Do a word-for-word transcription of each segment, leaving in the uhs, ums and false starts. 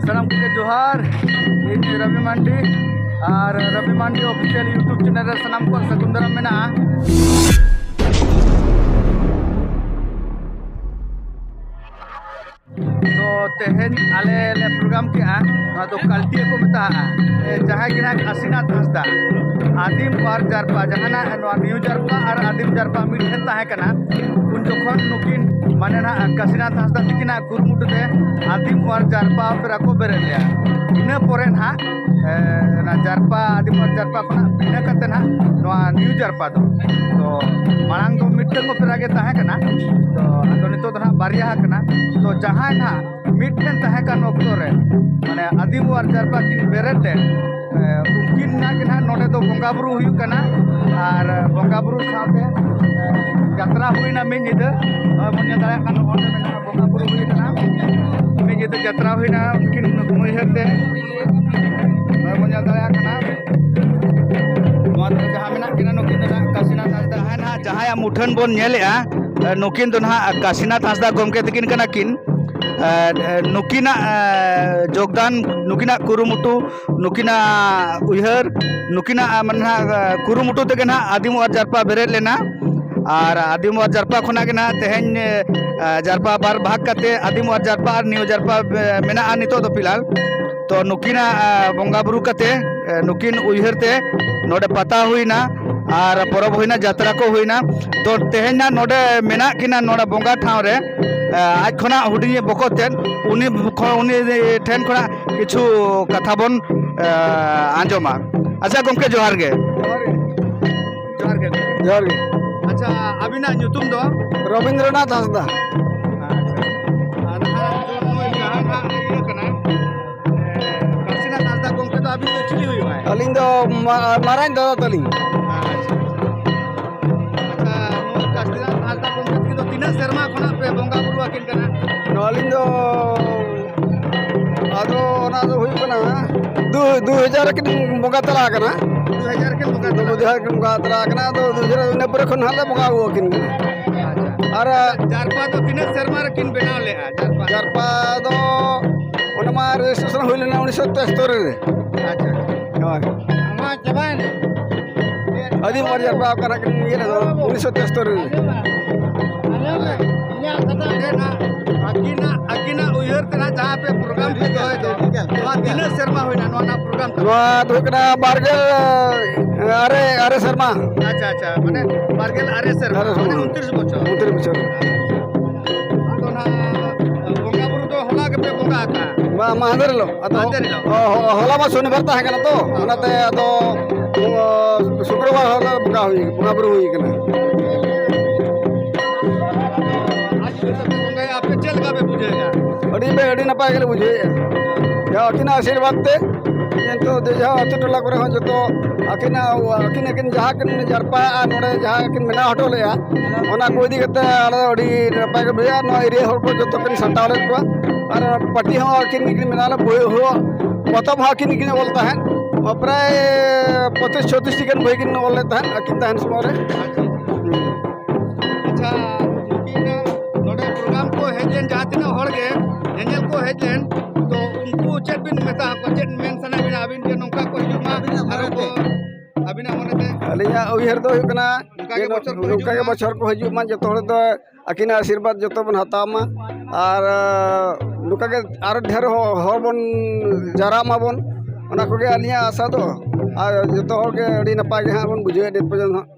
ᱥᱟᱱᱟᱢ ᱠᱚᱜᱮ ᱡᱚᱦᱟᱨ, ᱤᱧ ᱨᱚᱵᱤ ᱢᱟᱱᱰᱤ ᱟᱨ ᱨᱚᱵᱤ ᱢᱟᱱᱰᱤ ᱚᱯᱷᱤᱥᱤᱭᱟᱞ YouTube ᱪᱮᱱᱮᱞ ᱨᱮ ᱥᱟᱱᱟᱢ ᱠᱚᱣᱟᱜ ᱥᱟᱹᱜᱩᱱ ᱫᱟᱨᱟᱢ ᱢᱮᱱᱟᱜᱼᱟ᱾ ᱛᱚ ᱛᱮᱦᱮᱧ ᱟᱞᱮ ᱞᱮ ᱯᱨᱳᱜᱨᱟᱢ ᱠᱮᱜᱼᱟ, ᱱᱚᱣᱟ ᱫᱚ ᱠᱟᱞᱴᱤᱭᱟᱹ ᱠᱚ ᱢᱮᱛᱟᱜᱼᱟ᱾ ᱮ, ᱡᱟᱦᱟᱸᱭ ᱜᱮ ᱱᱟᱦᱟᱜ ᱠᱟᱥᱤᱱᱟᱛᱷ ᱦᱟᱸᱥᱫᱟ, ᱟᱹᱫᱤᱢ ᱟᱨ ᱡᱟᱨᱯᱟ, ᱡᱟᱦᱟᱱᱟᱜ ᱱᱚᱣᱟ ᱱᱤᱭᱩ ᱡᱟᱨᱯᱟ ᱟᱨ ᱟᱹᱫᱤᱢ ᱡᱟᱨᱯᱟ ᱢᱤᱫ ᱴᱷᱮᱱ ᱛᱟᱦᱮᱸ ᱠᱟᱱᱟ, ᱩᱱ ᱡᱚᱠᱷᱚᱱ ᱱᱩᱠᱤᱱ ᱢᱟᱱᱮ ᱱᱟᱦᱟᱜ ᱠᱟᱥᱤᱱᱟᱛᱷ ᱦᱟᱸᱥᱫᱟ ᱛᱤᱠᱤᱱᱟᱜ ᱠᱩᱨᱩᱢᱩᱴᱩ ᱛᱮ ᱟᱹᱫᱤᱢ ᱟᱨ ᱡᱟᱨᱯᱟ ᱚᱯᱮᱨᱟ ᱠᱚ ᱵᱮᱨᱮᱫ ᱞᱮᱜᱼᱟ᱾ ᱤᱱᱟᱹ ᱯᱚᱨᱮ ᱱᱟᱦᱟᱜ, ᱮ, ᱚᱱᱟ ᱡᱟᱨᱯᱟ, ᱟᱹᱫᱤᱢ ᱟᱨ ᱡᱟᱨᱯᱟ ᱠᱷᱚᱱᱟᱜ ᱵᱷᱤᱱᱟᱹ ᱠᱟᱛᱮ ᱱᱟᱦᱟᱜ ᱱᱚᱣᱟ ᱱᱤᱭᱩ ᱡᱟᱨᱯᱟ ᱫᱚ, ᱛᱚ ᱢᱟᱲᱟᱝ ᱫᱚ ᱢᱤᱫᱴᱟᱝ ᱚᱯᱮᱨᱟ ᱜᱮ ᱛᱟᱦᱮᱸ ᱠᱟᱱᱟ᱾ ᱛᱚ ᱟᱫᱚ ᱱᱤᱛᱚᱜ ᱫᱚ ᱱᱟᱦᱟᱜ ᱵᱟᱨᱭᱟ ᱟᱠᱟᱱᱟ᱾ ᱛᱚ ᱡᱟᱦᱟᱸᱭ ᱱᱟᱦᱟᱜ ᱢᱤᱫ ᱴᱷᱮᱱ ᱛᱟᱦᱮᱸ ᱠᱟᱱ ᱚᱠᱛᱚ ᱨᱮ, ᱢᱟᱱᱮ ᱟᱹᱫᱤᱢ ᱟᱨ ᱡᱟᱨᱯᱟ ᱠᱤᱱ ᱵᱮᱨᱮᱫ ᱞᱮᱫ, ᱮ, ᱩᱱᱠᱤᱱ ᱱᱟᱜ ᱜᱮ ᱱᱟᱦᱟᱜ ᱱᱚᱰᱮ ᱫᱚ ᱵᱚᱸᱜᱟ ᱵᱩᱨᱩ ᱦᱩᱭᱩᱜ ᱠᱟᱱᱟ᱾ ᱟᱨ ᱵᱚᱸᱜᱟ ᱵᱩᱨᱩ ᱥᱟᱶᱛᱮ, ᱮ, ᱡᱟᱛᱨᱟ ᱦᱩᱭᱱᱟ ᱢᱤᱫ ᱧᱤᱫᱟᱹ᱾ ᱱᱚᱜᱼᱚᱭ ᱵᱚᱱ ᱧᱮᱞ ᱫᱟᱲᱮᱭᱟᱜ ᱠᱟᱱ, ᱱᱚᱜᱼᱚᱭ ᱱᱚᱰᱮ ᱱᱟᱦᱟᱜ ᱵᱚᱸᱜᱟ ᱵᱩᱨᱩ ᱦᱩᱭ ᱠᱟᱱᱟ, ᱢᱤᱫ ᱧᱤᱫᱟᱹ ᱡᱟᱛᱨᱟ ᱦᱩᱭᱱᱟ᱾ ᱩᱱᱠᱤᱱ ᱩᱭᱦᱟᱹᱨ ᱛᱮ ᱱᱚᱜᱼᱚᱭ ᱵᱚᱱ ᱧᱮᱞ ᱫᱟᱲᱮᱭᱟᱜ ᱠᱟᱱᱟ, ᱱᱚᱣᱟ ᱫᱷᱟᱨᱮ ᱡᱟᱦᱟᱸ ᱢᱮᱱᱟᱜ ᱠᱤᱱᱟ ᱱᱩᱠᱤᱱ ᱫᱚ ᱱᱟᱦᱟᱜ ᱠᱟᱥᱤᱱᱟᱛᱷ ᱦᱟᱸᱥᱫᱟ᱾ ᱡᱟᱦᱟᱸᱭ ᱱᱟᱦᱟᱜ, ᱡᱟᱦᱟᱸᱭᱟᱜ ᱢᱩᱴᱷᱟᱹᱱ ᱵᱚᱱ ᱧᱮᱞᱮᱜᱼᱟ, ᱮ, ᱱᱩᱠᱤᱱ ᱫᱚ ᱱᱟᱦᱟᱜ ᱠᱟᱥᱤᱱᱟᱛᱷ ᱦᱟᱸᱥᱫᱟ ᱜᱚᱢᱠᱮ ᱛᱟᱹᱠᱤᱱ ᱠᱟᱱᱟ ᱠᱤᱱ᱾ ᱮ, ᱮ, ᱱᱩᱠᱤᱱᱟᱜ, ᱮ, ᱡᱳᱜᱽᱫᱟᱱ, ᱱᱩᱠᱤᱱᱟᱜ ᱠᱩᱨᱩᱢᱩᱴᱩ, ᱱᱩᱠᱤᱱᱟᱜ ᱩᱭᱦᱟᱹᱨ, ᱱᱩᱠᱤᱱᱟᱜ, ᱮ, ᱢᱟᱱᱮ ᱱᱟᱦᱟᱜ, ᱮ, ᱠᱩᱨᱩᱢᱩᱴᱩ ᱛᱮᱜᱮ ᱱᱟᱦᱟᱜ ᱟᱹᱫᱤᱢ ᱟᱨ ᱡᱟᱨᱯᱟ ᱵᱮᱨᱮᱫ ᱞᱮᱱᱟ᱾ ᱟᱨ ᱟᱹᱫᱤᱢ ᱟᱨ ᱡᱟᱨᱯᱟ ᱠᱷᱚᱱᱟᱜ ᱜᱮ ᱱᱟᱦᱟᱜ ᱛᱮᱦᱮᱧ, ᱮ, ᱮ, ᱡᱟᱨᱯᱟ ᱵᱟᱨ ᱵᱷᱟᱜᱽ ᱠᱟᱛᱮ ᱟᱹᱫᱤᱢ ᱟᱨ ᱡᱟᱨᱯᱟ ᱟᱨ ᱱᱤᱭᱩ ᱡᱟᱨᱯᱟ, ᱮ, ᱢᱮᱱᱟᱜᱼᱟ ᱱᱤᱛᱚᱜ ᱫᱚ ᱯᱷᱤᱞᱦᱟᱞ᱾ ᱛᱚ ᱱᱩᱠᱤᱱᱟᱜ, ᱮ, ᱵᱚᱸᱜᱟ ᱵᱩᱨᱩ ᱠᱟᱛᱮ, ᱮ, ᱱᱩᱠᱤᱱ ᱩᱭᱦᱟᱹᱨ ᱛᱮ ᱱᱚᱰᱮ ᱯᱟᱛᱟ ᱦᱩᱭᱱᱟ ᱟᱨ ᱯᱚᱨᱚᱵᱽ ᱦᱩᱭᱱᱟ, ᱡᱟᱛᱨᱟ ᱠᱚ ᱦᱩᱭᱱᱟ᱾ ᱛᱚ ᱛᱮᱦᱮᱧ ᱱᱟᱜ ᱱᱚᱰᱮ ᱢᱮᱱᱟᱜ ᱠᱤᱱᱟ ᱱᱚᱰᱮ ᱵᱚᱸᱜᱟ ᱴᱷᱟᱶ ᱨᱮ, ᱮ, ᱟᱡ ᱠᱷᱚᱱᱟᱜ ᱦᱩᱰᱤᱧᱤᱡ ᱵᱚᱠᱚᱛ ᱛᱮᱫ, ᱩᱱᱤ ᱠᱷᱚ-, ᱩᱱᱤ ᱴᱷᱮᱱ ᱠᱷᱚᱱᱟᱜ ᱠᱤᱪᱷᱩ ᱠᱟᱛᱷᱟ ᱵᱚᱱ, ᱮ, ᱟᱸᱡᱚᱢᱟ᱾ ᱟᱪᱪᱷᱟ ᱜᱚᱢᱠᱮ, ᱡᱚᱦᱟᱨ ᱜᱮ᱾ ᱡᱚᱦᱟᱨ ᱜᱮ᱾ ᱡᱚᱦᱟᱨ ᱜᱮ᱾ ᱟᱪᱪᱷᱟ, ᱟᱹᱵᱤᱱᱟᱜ ᱧᱩᱛᱩᱢ ᱫᱚ? ᱨᱚᱵᱤᱱᱫᱨᱚᱱᱟᱛᱷ ᱦᱟᱸᱥᱫᱟ᱾ ᱟᱪᱪᱷᱟ᱾ ᱟᱨ ᱱᱟᱦᱟᱜ ᱱᱩᱭ ᱡᱟᱦᱟᱸ ᱱᱟᱦᱟᱜ ᱤᱭᱟᱹ ᱠᱟᱱᱟᱭ, ᱮ, ᱠᱟᱥᱤᱱᱟᱛᱷ ᱦᱟᱸᱥᱫᱟ ᱜᱚᱢᱠᱮ ᱫᱚ ᱟᱹᱵᱤᱱ ᱫᱚ ᱪᱤᱞᱤ ᱦᱩᱭᱩᱜᱼᱟᱭ? ᱟᱹᱞᱤᱧ ᱫᱚ ᱢᱟ-, ᱢᱟᱨᱟᱝ ᱫᱟᱫᱟ ᱛᱟᱹᱞᱤᱧ᱾ ᱟᱪᱪᱷᱟ, ᱟᱪᱪᱷᱟ᱾ ᱟᱪᱪᱷᱟ, ᱱᱩᱭ ᱠᱟᱥᱤᱱᱟᱛᱷ ᱦᱟᱸᱥᱫᱟ ᱜᱚᱢᱠᱮ ᱛᱟᱹᱠᱤᱱ ᱫᱚ ᱛᱤᱱᱟᱹᱜ ᱥᱮᱨᱢᱟ ᱠᱷᱚᱱᱟᱜ ᱯᱮ ᱵᱚᱸᱜᱟ ᱵᱩᱨᱩ ᱟᱹᱠᱤᱱ ᱠᱟᱱᱟ? ᱱᱚᱣᱟ ᱟᱹᱞᱤᱧ ᱫᱚ, ᱟᱫᱚ ᱚᱱᱟ ᱫᱚ ᱦᱩᱭᱩᱜ ᱠᱟᱱᱟ, ᱫᱩ, ᱫᱩ ᱦᱟᱡᱟᱨ ᱨᱮᱠᱤᱱ ᱵᱚᱸᱜᱟ ᱛᱟᱞᱟ ᱟᱠᱟᱱᱟ᱾ ᱫᱩ ᱦᱟᱡᱟᱨ ᱨᱮᱠᱤᱱ ᱵᱚᱸᱜᱟ ᱛᱟᱞᱟ ᱫᱩ ᱦᱟᱡᱟᱨ ᱨᱮᱠᱤᱱ ᱵᱚᱸᱜᱟ ᱛᱟᱞᱟ ᱟᱠᱟᱱᱟ, ᱟᱫᱚ ᱫᱩ ᱦᱟᱡᱟᱨ ᱤᱱᱟᱹ ᱯᱚᱨᱮ ᱠᱷᱚᱱ ᱦᱟᱸᱜ ᱞᱮ ᱵᱚᱸᱜᱟ ᱟᱹᱜᱩ ᱟᱹᱠᱤᱱ ᱠᱟᱱᱟ᱾ ᱟᱪᱪᱷᱟ᱾ ᱟᱨ ᱡᱟᱨᱯᱟ ᱫᱚ ᱛᱤᱱᱟᱹᱜ ᱥᱮᱨᱢᱟ ᱨᱮᱠᱤᱱ ᱵᱮᱱᱟᱣ ᱞᱮᱫᱼᱟ? ᱡᱟᱨᱯᱟ? ᱡᱟᱨᱯᱟ ᱫᱚ ᱚᱱᱟ ᱢᱟ ᱨᱮᱡᱤᱥᱴᱨᱮᱥᱚᱱ ᱦᱩᱭ ᱞᱮᱱᱟ ᱩᱱᱤᱥᱥᱚ ᱛᱮᱥᱛᱳᱨᱤ ᱨᱮ᱾ ᱟᱪᱪᱷᱟ᱾ ᱦᱳᱭ᱾ ᱱᱚᱣᱟ ᱪᱟᱵᱟᱭᱮᱱᱟ᱾ ᱟᱹᱫᱤᱢ ᱚᱣᱟᱨ ᱡᱟᱨᱯᱟ ᱠᱟᱱᱟ ᱠᱤᱱ ᱤᱭᱟᱹ ᱨᱮᱫᱚ, ᱩᱱᱤᱥᱥᱚ ᱛᱮᱥᱛᱳᱨᱤ ᱨᱮ᱾ ᱟᱸᱡᱚᱢ ᱢᱮ, ᱟᱸᱡᱚᱢ ᱢᱮ᱾ ᱤᱧᱟᱹᱜ ᱠᱟᱛᱷᱟ ᱜᱮ ᱱᱟᱜ, ᱟᱹᱠᱤᱱᱟᱜ, ᱟᱹᱠᱤᱱᱟᱜ ᱩᱭᱦᱟᱹᱨ ᱛᱮ ᱱᱟᱜ ᱡᱟᱦᱟᱸ ᱯᱮ ᱯᱨᱳᱜᱨᱟᱢ ᱯᱮ ᱫᱚᱦᱚᱭ ᱫᱚ, ᱱᱚᱣᱟ ᱛᱤᱱᱟᱹᱜ ᱥᱮᱨᱢᱟ ᱦᱩᱭᱱᱟ ᱱᱚᱣᱟ ᱨᱮᱱᱟᱜ ᱯᱨᱳᱜᱨᱟᱢ ᱛᱟᱯᱮ? ᱱᱚᱣᱟ ᱫᱚ ᱦᱩᱭᱩᱜ ᱠᱟᱱᱟ ᱵᱟᱨᱜᱮᱞ, ᱟᱨᱮ, ᱟᱨᱮ ᱥᱮᱨᱢᱟ᱾ ᱟᱪᱪᱷᱟ, ᱟᱪᱪᱷᱟ, ᱢᱟᱱᱮ ᱵᱟᱨᱜᱮᱞ ᱟᱨᱮ ᱥᱮᱨᱢᱟ, ᱟᱨᱮ ᱥᱮᱨᱢᱟ᱾ ᱢᱟᱱᱮ ᱩᱱᱛᱨᱤᱥ ᱵᱚᱪᱷᱚᱨ᱾ ᱩᱱᱛᱨᱤᱥ ᱵᱚᱪᱷᱚᱨ᱾ ᱟᱫᱚ ᱱᱟᱜ ᱵᱚᱸᱜᱟ ᱵᱩᱨᱩ ᱫᱚ ᱦᱚᱞᱟ ᱜᱮᱯᱮ ᱵᱚᱸᱜᱟ ᱟᱠᱟᱜᱼᱟ? ᱵᱟᱝ, ᱢᱟᱦᱫᱮᱨ ᱦᱤᱞᱳᱜ᱾ ᱟᱫᱚ ᱢᱟᱦᱫᱮᱨ ᱦᱤᱞᱳᱜ? ᱦᱚ-, ᱦᱚ-, ᱦᱚᱞᱟ ᱢᱟ ᱥᱚᱱᱤᱵᱟᱨ ᱛᱟᱦᱮᱸ ᱠᱟᱱᱟ ᱛᱚ, ᱚᱱᱟᱛᱮ ᱟᱫᱚ, ᱚ, ᱥᱩᱠᱨᱚᱵᱟᱨ ᱦᱤᱞᱳᱜ ᱵᱚᱸᱜᱟ ᱦᱩᱭ, ᱵᱚᱸᱜᱟ ᱵᱩᱨᱩ ᱦᱩᱭ ᱠᱟᱱᱟ᱾ ᱟᱨ ᱪᱮᱫ ᱞᱮᱠᱟ ᱯᱮ ᱵᱚᱸᱜᱟᱭᱟ, ᱟᱯᱮ ᱪᱮᱫ ᱞᱮᱠᱟ ᱯᱮ ᱵᱩᱡᱷᱟᱹᱣᱮᱫᱼᱟ? ᱟᱹᱰᱤ ᱵᱮ-, ᱟᱹᱰᱤ ᱱᱟᱯᱟᱭ ᱜᱮᱞᱮ ᱵᱩᱡᱷᱟᱹᱣᱮᱫᱼᱟ᱾ ᱡᱟ ᱟᱹᱠᱤᱱᱟᱜ ᱟᱥᱤᱨᱵᱟᱫᱽ ᱛᱮ ᱱᱤᱛᱚᱜ ᱡᱮ ᱡᱟᱦᱟᱸ ᱟᱹᱛᱩ ᱴᱚᱞᱟ ᱠᱚᱨᱮ ᱦᱚᱸ ᱡᱚᱛᱚ ᱟᱹᱠᱤᱱᱟᱜ, ᱟᱹᱠᱤᱱ, ᱟᱹᱠᱤᱱ ᱡᱟᱦᱟᱸ ᱠᱤᱱ ᱡᱟᱨᱯᱟᱜᱼᱟ, ᱱᱚᱰᱮ ᱡᱟᱦᱟᱸ ᱠᱤᱱ ᱵᱮᱱᱟᱣ ᱦᱚᱴᱚ ᱞᱮᱫᱼᱟ, ᱚᱱᱟ ᱠᱚ ᱤᱫᱤ ᱠᱟᱛᱮ ᱟᱞᱮ ᱫᱚ ᱟᱹᱰᱤ ᱱᱟᱯᱟᱭ ᱜᱮ ᱵᱩᱡᱷᱟᱹᱜᱼᱟ᱾ ᱱᱚᱣᱟ ᱮᱨᱤᱭᱟ ᱦᱚᱲ ᱠᱚ ᱡᱚᱛᱚ ᱠᱤᱱ ᱥᱟᱢᱴᱟᱣ ᱞᱮᱫ ᱠᱚᱣᱟ ᱟᱨ ᱯᱟᱹᱴᱤ ᱦᱚᱸ ᱟᱹᱠᱤᱱ ᱜᱮᱠᱤᱱ ᱵᱮᱱᱟᱣ ᱞᱮᱫ, ᱵᱳᱭ ᱦᱚᱸ, ᱯᱚᱛᱚᱵ ᱦᱚᱸ ᱟᱹᱠᱤᱱ ᱜᱮᱠᱤᱱ ᱚᱞ ᱛᱟᱦᱮᱸᱫ᱾ ᱯᱨᱟᱭ ᱯᱚᱸᱪᱤᱥ ᱪᱷᱚᱛᱤᱥ ᱴᱤ ᱜᱟᱱ ᱵᱳᱭ ᱠᱤᱱ ᱚᱞ ᱞᱮᱫ ᱛᱟᱦᱮᱸᱫ ᱟᱹᱠᱤᱱ ᱛᱟᱦᱮᱱ ᱥᱚᱢᱚᱭ ᱨᱮ᱾ ᱟᱪᱪᱷᱟ, ᱱᱩᱠᱤᱱ ᱱᱚᱰᱮ ᱯᱨᱳᱜᱨᱟᱢ ᱠᱚ ᱦᱮᱡ ᱞᱮᱱ, ᱡᱟᱦᱟᱸ ᱛᱤᱱᱟᱹᱜ ᱦᱚᱲ ᱜᱮ ᱧᱮᱧᱮᱞ ᱠᱚ ᱦᱮᱡ ᱞᱮᱱ, ᱛᱚ ᱩᱱᱠᱩ ᱪᱮᱫ ᱵᱤᱱ ᱢᱮᱛᱟ ᱟᱠᱚᱣᱟ, ᱪᱮᱫ ᱢᱮᱱ ᱥᱟᱱᱟᱭᱮᱫ ᱵᱤᱱᱟ ᱟᱹᱵᱤᱱ ᱡᱮ ᱱᱚᱝᱠᱟ ᱠᱚ ᱦᱤᱡᱩᱜ ᱢᱟ, ᱟᱹᱵᱤᱱᱟᱜ ᱟᱨᱚ ᱢᱚᱱᱮᱛᱮ? ᱠᱚ, ᱟᱹᱵᱤᱱᱟᱜ ᱢᱚᱱᱮᱛᱮ? ᱟᱹᱞᱤᱧᱟᱜ ᱩᱭᱦᱟᱹᱨ ᱫᱚ ᱦᱩᱭᱩᱜ ᱠᱟᱱᱟ ᱱᱚᱝᱠᱟ ᱜᱮ ᱡᱮ ᱵᱚᱪᱷᱚᱨ ᱠᱚ ᱱᱚᱝᱠᱟ ᱦᱤᱡᱩᱜ ᱜᱮ ᱢᱟ᱾ ᱵᱚᱪᱷᱚᱨ ᱠᱚ ᱦᱤᱡᱩᱜ ᱢᱟ, ᱡᱚᱛᱚ ᱦᱚᱲ ᱫᱚ ᱟᱹᱠᱤᱱᱟᱜ ᱟᱥᱤᱨᱵᱟᱫᱽ ᱡᱚᱛᱚ ᱵᱚᱱ ᱦᱟᱛᱟᱣ ᱢᱟ᱾ ᱟᱨ, ᱟᱸ, ᱱᱚᱝᱠᱟ ᱜᱮ ᱟᱨᱚ ᱰᱷᱮᱨ ᱦᱚ-, ᱦᱚᱲ ᱵᱚᱱ ᱡᱟᱣᱨᱟᱜ ᱢᱟᱵᱚᱱ, ᱚᱱᱟ ᱠᱚᱜᱮ ᱟᱹᱞᱤᱧᱟᱜ ᱟᱥᱟ ᱫᱚ᱾ ᱟᱨ ᱡᱚᱛᱚ ᱦᱚᱲ ᱜᱮ ᱟᱹᱰᱤ ᱱᱟᱯᱟᱭ ᱜᱮ ᱦᱟᱸᱜ ᱵᱚᱱ ᱵᱩᱡᱷᱟᱹᱣᱮᱫ ᱱᱤᱛ ᱯᱚᱨᱡᱚᱱᱛᱚ ᱦᱟᱸᱜ᱾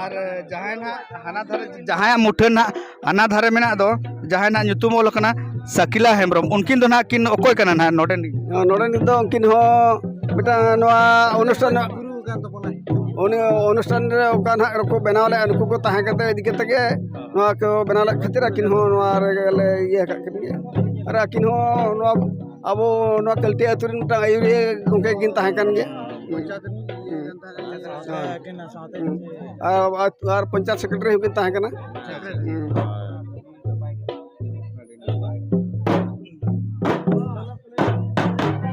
ᱟᱨ ᱡᱟᱦᱟᱸᱭ ᱱᱟᱦᱟᱜ ᱦᱟᱱᱟ ᱫᱷᱟᱨᱮ, ᱡᱟᱦᱟᱸᱭᱟᱜ ᱢᱩᱴᱷᱟᱹᱱ ᱱᱟᱦᱟᱜ ᱦᱟᱱᱟ ᱫᱷᱟᱨᱮ ᱢᱮᱱᱟᱜ ᱫᱚ, ᱡᱟᱦᱟᱸᱭ ᱱᱟᱦᱟᱜ ᱧᱩᱛᱩᱢ ᱚᱞ ᱟᱠᱟᱱᱟ ᱥᱟᱠᱤᱞᱟ ᱦᱮᱢᱵᱨᱚᱢ, ᱩᱱᱠᱤᱱ ᱫᱚ ᱱᱟᱦᱟᱜ ᱠᱤᱱ ᱚᱠᱚᱭ ᱠᱟᱱᱟ ᱱᱟᱦᱟᱜ ᱱᱚᱰᱮᱱᱤᱡ? ᱱᱚᱰᱮᱱᱤᱡ ᱫᱚ ᱩᱱᱠᱤᱱ ᱦᱚᱸ ᱢᱤᱫᱴᱟᱝ ᱱᱚᱣᱟ ᱚᱱᱩᱥᱴᱷᱟᱱ, ᱩᱱᱤ ᱚᱱᱩᱥᱴᱷᱟᱱ ᱨᱮ ᱚᱱᱠᱟ ᱱᱟᱦᱟᱜ ᱠᱚ ᱵᱮᱱᱟᱣ ᱞᱮᱫᱼᱟ, ᱱᱩᱠᱩ ᱠᱚ ᱛᱟᱦᱮᱸ ᱠᱟᱛᱮ ᱤᱫᱤ ᱠᱟᱛᱮ ᱜᱮ ᱱᱚᱣᱟ ᱠᱚ ᱵᱮᱱᱟᱣ ᱞᱮᱫ ᱠᱷᱟᱹᱛᱤᱨ ᱟᱹᱠᱤᱱ ᱦᱚᱸ ᱱᱚᱣᱟ ᱨᱮᱜᱮ ᱞᱮ ᱤᱭᱟᱹ ᱟᱠᱟᱫ ᱠᱤᱱ ᱜᱮᱭᱟ᱾ ᱟᱨ ᱟᱹᱠᱤᱱ ᱦᱚᱸ ᱱᱚᱣᱟ ᱟᱵᱚ ᱱᱚᱣᱟ ᱠᱟᱹᱞᱴᱤ ᱟᱹᱛᱩ ᱨᱮᱱ ᱢᱤᱫᱴᱟᱝ ᱟᱹᱭᱩᱨᱤᱭᱟᱹ ᱜᱚᱢᱠᱮ ᱠᱤᱱ ᱛᱟᱦᱮᱸ ᱠᱟᱱ ᱜᱮᱭᱟ᱾ ᱦᱩᱸ᱾ ᱦᱩᱸ᱾ ᱟᱨ, ᱟᱨ, ᱟᱨ ᱯᱚᱧᱪᱟᱭᱮᱛ ᱥᱮᱠᱨᱮᱴᱟᱨᱤ ᱦᱚᱸᱠᱤᱱ ᱛᱟᱦᱮᱸ ᱠᱟᱱᱟ᱾ ᱦᱩᱸ᱾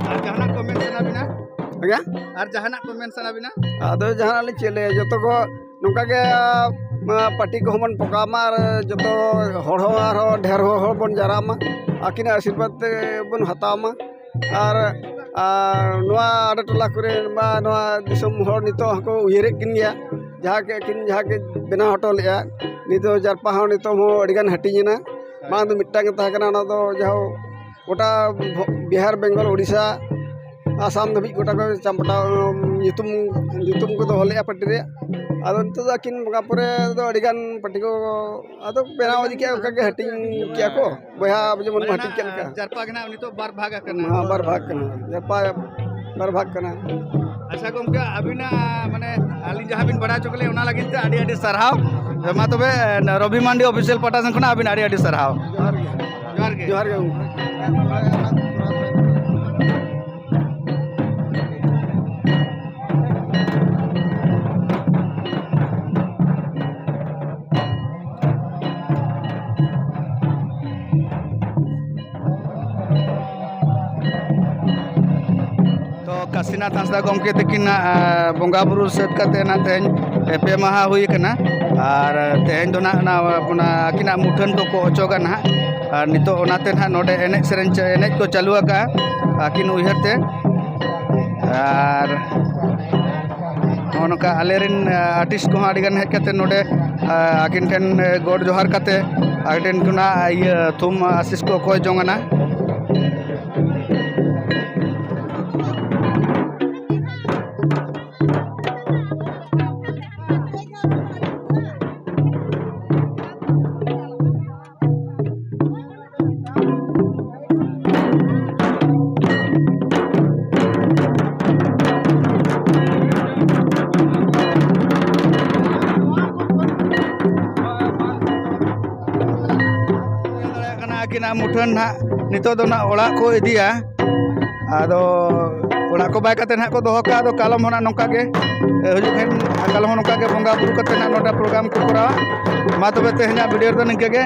ᱟᱨ ᱡᱟᱦᱟᱱᱟᱜ ᱠᱚ ᱢᱮᱱ ᱥᱟᱱᱟ ᱵᱤᱱᱟ? ᱟᱪᱪᱷᱟ? ᱟᱨ ᱡᱟᱦᱟᱱᱟᱜ ᱠᱚ ᱢᱮᱱ ᱥᱟᱱᱟ ᱵᱤᱱᱟ? ᱟᱫᱚ ᱡᱟᱦᱟᱱᱟᱜ ᱞᱤᱧ ᱪᱮᱫ ᱞᱟᱹᱭᱟ, ᱡᱚᱛᱚ ᱠᱚ ᱱᱚᱝᱠᱟ ᱜᱮ, ᱟ, ᱢᱟ ᱯᱟᱹᱴᱤ ᱠᱚᱦᱚᱸ ᱵᱚᱱ ᱯᱚᱠᱟᱣ ᱢᱟ ᱟᱨ ᱡᱚᱛᱚ ᱦᱚᱲ ᱦᱚᱸ ᱟᱨᱦᱚᱸ ᱰᱷᱮᱨ ᱦᱚᱲ ᱦᱚᱲ ᱵᱚᱱ ᱡᱟᱣᱨᱟᱜ ᱢᱟ, ᱟᱹᱠᱤᱱᱟᱜ ᱟᱥᱤᱨᱵᱟᱫᱽ ᱛᱮ ᱵᱚᱱ ᱦᱟᱛᱟᱣ ᱢᱟ᱾ ᱟᱨ, ᱟᱨ ᱱᱚᱣᱟ ᱟᱰᱮ ᱴᱚᱞᱟ ᱠᱚᱨᱮ ᱢᱟ ᱱᱚᱣᱟ ᱫᱤᱥᱚᱢ ᱦᱚᱲ ᱱᱤᱛᱚᱜ ᱦᱚᱸᱠᱚ ᱩᱭᱦᱟᱹᱨᱮᱫ ᱠᱤᱱ ᱜᱮᱭᱟ, ᱡᱟᱦᱟᱸ ᱠᱤᱱ ᱡᱟᱦᱟᱸ ᱠᱤᱱ ᱵᱮᱱᱟᱣ ᱦᱚᱴᱚ ᱞᱮᱫᱼᱟ᱾ ᱱᱤᱛᱚᱜ ᱡᱟᱨᱯᱟ ᱦᱚᱸ ᱱᱤᱛᱚᱜ ᱦᱚᱸ ᱟᱹᱰᱤᱜᱟᱱ ᱦᱟᱹᱴᱤᱧ ᱮᱱᱟ᱾ ᱢᱟᱲᱟᱝ ᱫᱚ ᱢᱤᱫᱴᱟᱝ ᱜᱮ ᱛᱟᱦᱮᱸ ᱠᱟᱱᱟ, ᱚᱱᱟ ᱫᱚ ᱡᱟᱦᱳ ᱜᱚᱴᱟ ᱵᱷᱚ-, ᱵᱤᱦᱟᱨ, ᱵᱮᱝᱜᱚᱞ, ᱳᱰᱤᱥᱟ, ᱟᱥᱟᱢ ᱫᱷᱟᱹᱵᱤᱡ ᱜᱚᱴᱟ ᱠᱚ ᱪᱟᱢᱯᱴᱟᱣ, ᱧᱩᱛᱩᱢ, ᱧᱩᱛᱩᱢ ᱠᱚ ᱫᱚᱦᱚ ᱞᱮᱫᱼᱟ ᱯᱟᱹᱴᱤ ᱨᱮᱭᱟᱜ᱾ ᱟᱫᱚ ᱱᱤᱛᱚᱜ ᱫᱚ ᱟᱹᱠᱤᱱ ᱵᱚᱸᱜᱟ ᱯᱚᱨᱮ ᱫᱚ ᱟᱹᱰᱤᱜᱟᱱ ᱯᱟᱹᱴᱤ ᱠᱚ ᱟᱫᱚ ᱵᱮᱱᱟᱣ ᱤᱫᱤ ᱠᱮᱜᱼᱟ, ᱚᱱᱠᱟ ᱜᱮ ᱦᱟᱹᱴᱤᱧ ᱠᱮᱜᱼᱟ ᱠᱚ, ᱵᱚᱭᱦᱟ ᱟᱵᱚ ᱡᱮᱢᱚᱱ ᱵᱚᱱ ᱦᱟᱹᱴᱤᱧ ᱠᱮᱫ ᱞᱮᱠᱟ᱾ ᱡᱟᱨᱯᱟ ᱜᱮ ᱱᱟᱜ ᱱᱤᱛᱚᱜ ᱵᱟᱨ ᱵᱷᱟᱜᱽ ᱟᱠᱟᱱᱟ᱾ ᱦᱮᱸ, ᱵᱟᱨ ᱵᱷᱟᱜᱽ ᱠᱟᱱᱟ, ᱡᱟᱨᱯᱟ ᱵᱟᱨ ᱵᱷᱟᱜᱽ ᱠᱟᱱᱟ᱾ ᱟᱪᱪᱷᱟ ᱜᱚᱢᱠᱮ, ᱟᱹᱵᱤᱱᱟᱜ ᱢᱟᱱᱮ ᱟᱹᱞᱤᱧ ᱡᱟᱦᱟᱸ ᱵᱤᱱ ᱵᱟᱲᱟᱭ ᱦᱚᱪᱚ ᱠᱮᱫ ᱞᱤᱧᱟ, ᱚᱱᱟ ᱞᱟᱹᱜᱤᱫ ᱛᱮ ᱟᱹᱰᱤ ᱟᱹᱰᱤ ᱥᱟᱨᱦᱟᱣ᱾ ᱢᱟ ᱛᱚᱵᱮ, ᱨᱚᱵᱤ ᱢᱟᱱᱰᱤ ᱚᱯᱷᱤᱥᱤᱭᱟᱞ ᱯᱟᱦᱴᱟ ᱥᱮᱱ ᱠᱷᱚᱱᱟᱜ ᱟᱹᱵᱤᱱ ᱟᱹᱰᱤ ᱟᱹᱰᱤ ᱥᱟᱨᱦᱟᱣ᱾ ᱡᱚᱦᱟᱨ ᱜᱮ᱾ ᱡᱚᱦᱟᱨ ᱜᱮ᱾ ᱡᱚᱦᱟᱨ ᱜᱮ ᱜᱚᱢᱠᱮ᱾ ᱛᱚ, ᱠᱟᱥᱤᱱᱟᱛᱷ ᱦᱟᱸᱥᱫᱟ ᱜᱚᱢᱠᱮ ᱛᱟᱹᱠᱤᱱᱟᱜ, ᱟ, ᱵᱚᱸᱜᱟ ᱵᱩᱨᱩ ᱥᱟᱹᱛ ᱠᱟᱛᱮ ᱱᱟᱜ ᱛᱮᱦᱮᱧ, ᱮ, ᱯᱮ ᱢᱟᱦᱟ ᱦᱩᱭ ᱟᱠᱟᱱᱟ᱾ ᱟᱨ ᱛᱮᱦᱮᱧ ᱫᱚ ᱱᱟᱜ ᱚᱱᱟ, ᱚᱱᱟ ᱟᱹᱠᱤᱱᱟᱜ ᱢᱩᱴᱷᱟᱹᱱ ᱠᱚᱠᱚ ᱚᱪᱚᱜᱟ ᱱᱟᱦᱟᱜ᱾ ᱟᱨ ᱱᱤᱛᱚᱜ ᱚᱱᱟᱛᱮ ᱱᱟᱦᱟᱜ ᱱᱚᱰᱮ ᱮᱱᱮᱡ ᱥᱮᱨᱮᱧ ᱪᱟ-, ᱮᱱᱮᱡ ᱠᱚ ᱪᱟᱹᱞᱩ ᱟᱠᱟᱜᱼᱟ ᱟᱹᱠᱤᱱ ᱩᱭᱦᱟᱹᱨ ᱛᱮ᱾ ᱟᱨ ᱱᱚᱜᱼᱚ ᱱᱚᱝᱠᱟ ᱟᱞᱮ ᱨᱮᱱ, ᱟ, ᱟᱨᱴᱤᱥᱴ ᱠᱚᱦᱚᱸ ᱟᱹᱰᱤ ᱜᱟᱱ ᱦᱮᱡ ᱠᱟᱛᱮ ᱱᱚᱰᱮ, ᱟ, ᱟᱹᱠᱤᱱ ᱴᱷᱮᱱ, ᱮ, ᱜᱚᱰ ᱡᱚᱦᱟᱨ ᱠᱟᱛᱮ ᱟᱹᱠᱤᱱ ᱴᱷᱮᱱ ᱠᱷᱚᱱᱟᱜ ᱤᱭᱟᱹ ᱛᱷᱩᱢ ᱟᱥᱤᱥ ᱠᱚ ᱠᱚᱭ ᱡᱚᱝ ᱟᱱᱟ᱾ ᱫᱟᱲᱮᱭᱟᱜ ᱠᱟᱱᱟ, ᱟᱹᱠᱤᱱᱟᱜ ᱢᱩᱴᱷᱟᱹᱱ ᱱᱟᱦᱟᱜ ᱱᱤᱛᱚᱜ ᱫᱚ ᱱᱟᱦᱟᱜ ᱚᱲᱟᱜ ᱠᱚ ᱤᱫᱤᱭᱟ᱾ ᱟᱫᱚ ᱚᱲᱟᱜ ᱠᱚ ᱵᱟᱭ ᱠᱟᱛᱮ ᱱᱟᱦᱟᱜ ᱠᱚ ᱫᱚᱦᱚ ᱠᱟᱜᱼᱟ᱾ ᱟᱫᱚ ᱠᱟᱞᱚᱢ ᱦᱚᱸ ᱱᱟᱦᱟᱜ ᱱᱚᱝᱠᱟ ᱜᱮ, ᱮ, ᱦᱤᱡᱩᱜ ᱠᱷᱟᱱ ᱠᱟᱞᱚᱢ ᱦᱚᱸ ᱱᱚᱝᱠᱟ ᱜᱮ ᱵᱚᱸᱜᱟ ᱵᱩᱨᱩ ᱠᱟᱛᱮ ᱱᱟᱦᱟᱜ ᱱᱚᱰᱮ ᱯᱨᱳᱜᱨᱟᱢ ᱠᱚ ᱠᱚᱨᱟᱣᱟ᱾ ᱢᱟ ᱛᱚᱵᱮ ᱛᱮᱦᱮᱧᱟᱜ ᱵᱷᱤᱰᱤᱭᱳ ᱨᱮᱫᱚ ᱱᱤᱝᱠᱟᱹ ᱜᱮ᱾